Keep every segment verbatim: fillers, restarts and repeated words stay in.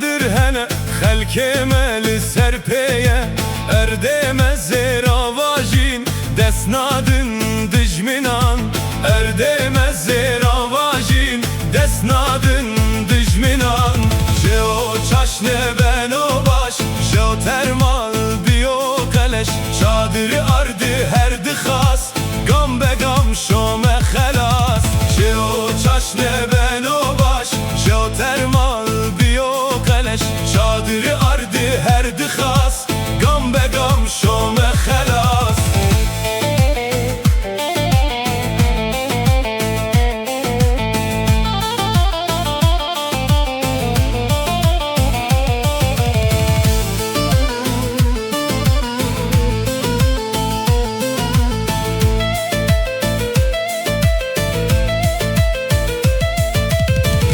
Dir hene xelkê me li ser pê ye, erdê me zêra vajîn, dest nadin dijminan. Erdê me zêra vajîn, dest nadin dijminan. Jeo çaşne beno baş, jeo termal biyo qeleş. Çadirî ardî her di xas, gam be gam şome xelas. Jeo çaşne beno baş, jeo termal biyo qeleş. Çadirî ardî her di xas, gam be gam şome xelas.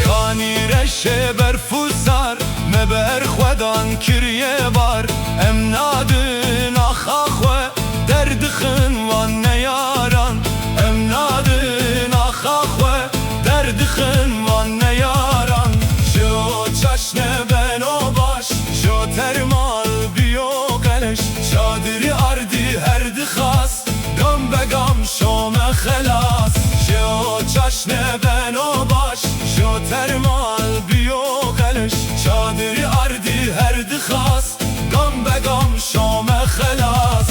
Kanî reşe berf û sar, me ber xwedan kiriye bar. Em nadin axa xwe, derdixin van neyaran. Em nadin axa xwe, derdixin van neyaran. Jeo çaşne beno baş, jeo termal biyo qeleş. Çadirî ardî her di xas, gam be gam şome xelas. Jeo çaşne beno baş, jeo termal biyo qeleş. Çadirî ardî her di xas, gam be gam şome xelas.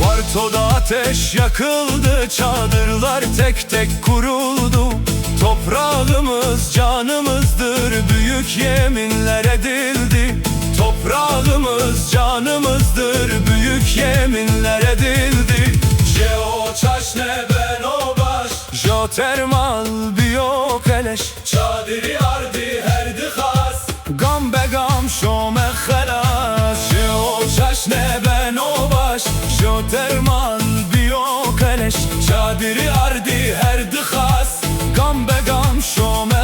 Varto'da ateş yakıldı, çadırlar tek tek kuruldu. Toprağımız canımızdır, büyük yeminler edildi. Toprağımız canımızdır, büyük yeminler edildi. Jeo çaşne beno baş, jeo termal biyo qeleş. Çadirî ardî her di xas, gam be gam şome xelas. Jeo çaşne beno baş, jeo termal biyo qeleş. Çadirî ardî her di xas, gam be gam şome